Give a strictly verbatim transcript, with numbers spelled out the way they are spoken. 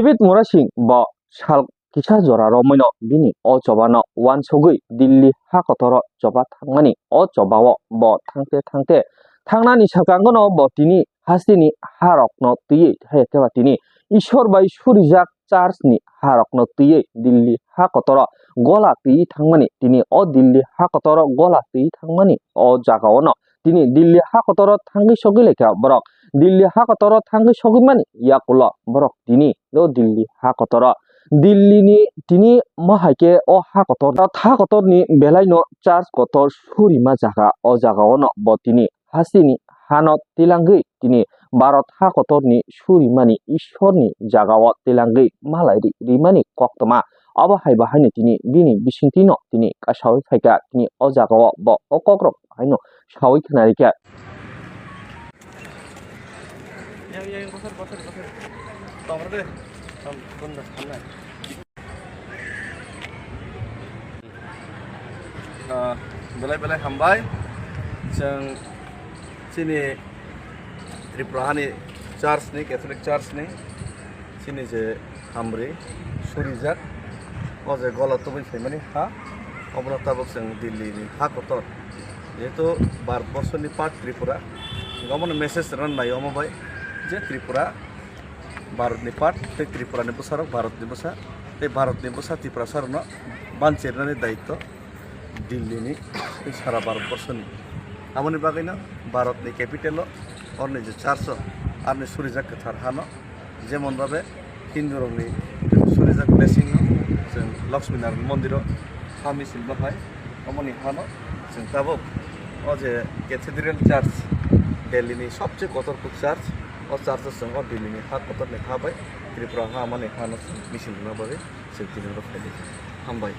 Pit Murasing bo sal kisa jora romwino bini o chobano uansugwi Delhi ha kotoro choba thangmani. O chobao bo thangte thangte thangnani swkangono bo tini hasteni harokno twiwi, hai khe ba tini Ishwar bai surijak church ni harokno twiwi Delhi ha kotoro gola twiwi thangmani. Tini o Delhi ha kotoro gola twiwi thangmani o jagaono tini Delhi ha kotoro thangwi sogwi laikha borok. Delhi ha kotoro thangwi sogwi mani yakulo borok tini o Delhi ha kotoro. Delhi ni tini ma hai khe o ha kotor, ha kotor ni belai no church kotor surima jaga, o jaga o no bo tini hasteni hano tilangwi tini Bharat ha kotor ni surimani Ishwar ni jaga o tilangwi malai ri-, rimani koktwma. Abo hai bo haino tini bini bisingtwi no tini kasawi phaikha, tini o jaga o bo o kokrok haino sawi khna rikha. Ah, belai belai hambai. Chwng chini Tripura hani church ni, Catholic church ni chini je hamri surijak, o je gola tubui phaimani ha, obono tabuk chwng Delhi ni ha kotor. Jehetu Bharat borsoni part Tripura, omono message rwna nai omo bai je Tripura Bharat ni part tei Tripura ni bwsarok Bharat ni bwsa tei Bharat ni bwsa Tiprasa rokno banchirnani daityo Delhi ni tei sara Bharat borsoni. Aboni bagwino Bharat ni capital o oroni je church o aroni surijak kwthar hano, jemon babe Hindu rokni surijak blessing no chwng Lakshmi Narayan mondir o ha misil bahai, omoni hano chwng tabuk o je Cathedral Church, Delhi ni sobse kotor kuk church, o church o chwng o Delhi ni ha kotor ni ha bai Tripura ha mani hano chwng misil rwna bagwi chwng tini oro phaidi. Hambai.